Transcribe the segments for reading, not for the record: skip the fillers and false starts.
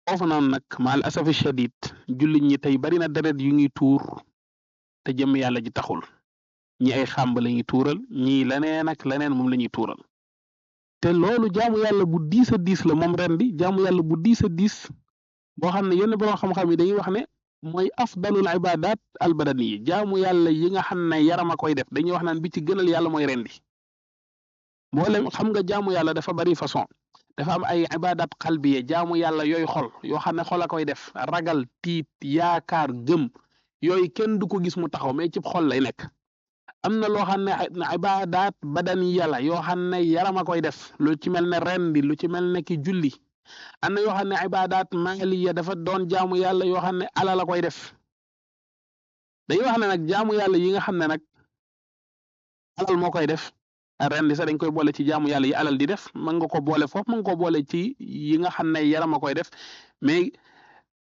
foofu noonu nag maal asafi shadid jullit ñi tey bari na deret yu ñuy tuur te jëm yàlla ji taxul ñi ay xàmb la ñuy tuural ñii leneen ak leneen moom la ñuy tuural te loolu jaamu yàlla bu diis a diis la moom ren di jaamu yàlla bu diis a diis boo xam ne yenn borom xam-xam yi dañuy wax ne mooy afdalul ibadat al badani jaamu yàlla yi nga xam ne yaram a koy def dañuy wax naan bi ci gënal yàlla mooy rendi mboolem xam nga jaamu yàlla dafa bari façon dafa am ay ibadat xalbiye jaamu yàlla yooyu xol yoo xam ne xol a koy def ragal tiit yaakaar gëm yooyu kenn du ko gis mu taxaw mais ci xol lay nekk am na loo xam ne ibadat badani yàlla yoo xam ne yaram a koy def lu ci mel ne rendi lu ci mel ne ki julli am na yoo xam ne ibadat maliya dafa doon jaamu yàlla yoo xam ne alal la koy def dañuy wax ne nag jaamu yàlla yi nga xam ne nag alal moo koy def rendi sax dañ koy boole ci jaamu yàlla yi alal di def mën nga ko boole foofu mën nga ko boole ci yi nga xam ne yaram a koy def mais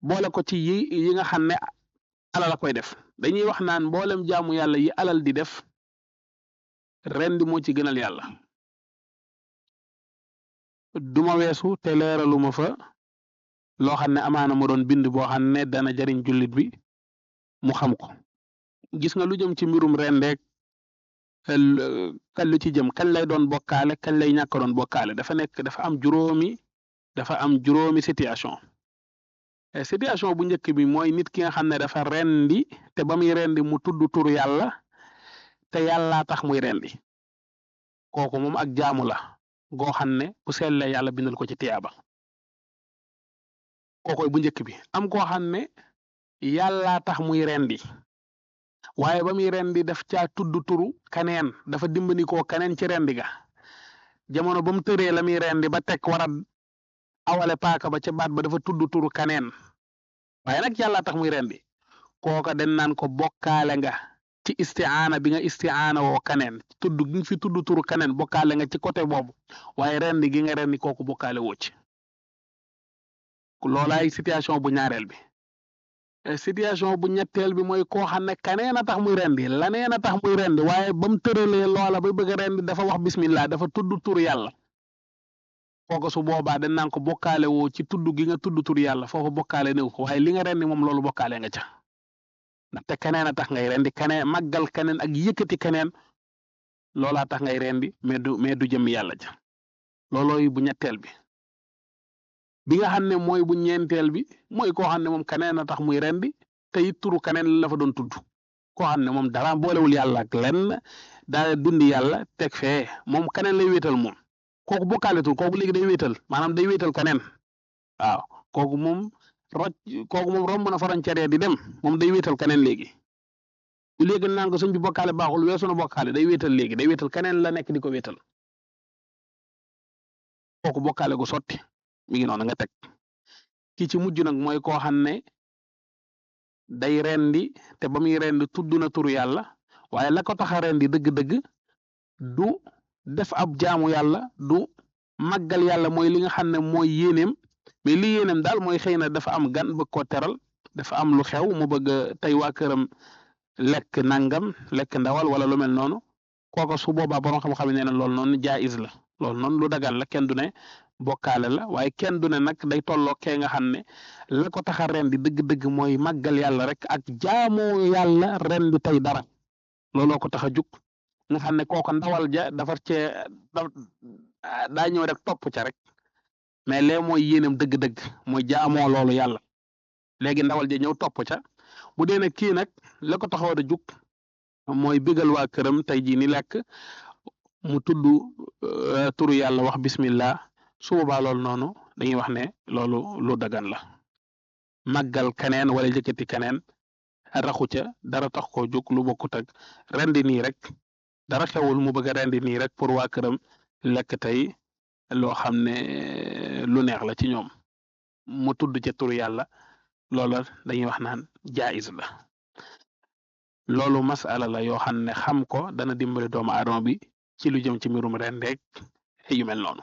boole ko ci yi nga xam ne alal la koy def dañuy wax naan mboolem jaamu yàlla yi alal di def rendi moo ci gënal yàlla duma weesu te leeraluma fa loo xam ne amaana ma doon bind boo xam ne dana jariñ jullit bi mu xam ko gis nga lu jëm ci mbirum rendeek kan lu ci jëm kañ lay doon bokkaale kañ lay ñàkk doon bokkaale dafa am juróomi situation bu njëkk bi mooy nit ki nga xam ne dafa rendi te ba muy rendi mu tudd turu yàlla te yàlla tax muy rendi kooku moom ak jaamu la goo xam ne bu sellee yàlla bindal ko ci tiyaaba kookoy bu njëkk bi am koo xam ne yàlla tax muy rendi waaye ba muy rendi daf caa tudd turu kaneen dafa dimbali koo kaneen ci rendi ga jamono ba mu tëree la muy rendi ba teg war a awale paaka ba ca baat ba dafa tudd turu kaneen waaye nag yàlla tax muy rendi kooka den naan ko bokkaale nga ci istiaana bi nga istiaana woo kaneen tudd gi nga fi tudd turu kaneen bokkaale nga ci côté boobu waaye rendi gi nga rendi kooku bokkaale woo ci loolaay situation bu ñaareel bi situation bu ñetteel bi mooy koo xam ne kaneen a tax muy rendi laneen a tax muy rendi waaye ba mu tëralee loola ba bëgg a rendi dafa wax bismillah dafa tudd turu yàlla kooku su boobaa dañ naan ko bokkaale woo ci tudd gi nga tudd turu yàlla foofu bokkaale néew ko waaye li nga rendi moom loolu bokkaale nga ca ndaxte kaneen a tax ngay rendi kaneen màggal kaneen ak yëkkati kaneen loolaa tax ngay rendi mais du jëm yàlla ja loolooy bu ñetteel bi nga xam ne mooy bu ñeenteel bi mooy koo xam ne moom kaneen a tax muy rendi te it turu kaneen la fa doon tudd koo xam ne moom dara boolewul yàlla ak lenn daa dundi yàlla teg fee moom kaneen lay wéetal moom kooku bokkaaletul kooku léegi day wéetal maanaam day wéetal kaneen waaw kooku moom romb na frontière di dem moom day wéetal kaneen léegi bu léegi naan ko sëñ bi bokkaale baaxul weesu na bokkaale day wéetal léegi day wéetal kaneen la nekk di ko wéetal kooku bokkaale gu sotti mi ngi noonu nga teg ki ci mujj nag mooy koo xam ne day rendi te ba muy rendi tudd na turu yàlla waaye la ko tax a rendi dëgg-dëgg du def ab jaamu yàlla du màggal yàlla mooy li nga xam ne mooy yéeneem mais li yéeneem daal mooy xëy na dafa am gan bëgg ko teral dafa am lu xew mu bëgg tey waa këram lekk nangam lekk ndawal wala lu mel noonu kooka su boobaa borom xam-xam ne loolu noonu jaiz la loolu noonu lu dagan la kenn du ne bokkaale la waaye kenn du ne nag day tolloo kee nga xam ne la ko tax a rendi dëgg-dëgg mooy màggal yàlla rek ak jaamoo yàlla rendi tey dara looloo ko tax a jug nga xam ne kooku ndawal ja dafa daa ñëw rek topp ca rek mais lee mooy yéenam dëgg-dëgg mooy jaamoo loolu yàlla léegi ndawal ja ñëw topp ca bu dee nag kii nag la ko taxaw a jug mooy bégal waa këram tey jii ni lekk mu tudd turu yàlla wax bismillah su boobaa loolu noonu dañuy wax ne loolu lu dagan la màggal keneen wala jëkkati keneen raxu ca dara tax koo jóg lu bokkut ak rendi nii rek dara xewul mu bëgg a rendi nii rek pour waa këram lekk tey loo xam ne lu neex la ci ñoom mu tudd ca turu yàlla loola dañuy wax naan jaiz la loolu masala la yoo xam ne xam ko dana dimbali doomu aadama bi ci lu jëm ci mbirum rendeek yu mel noonu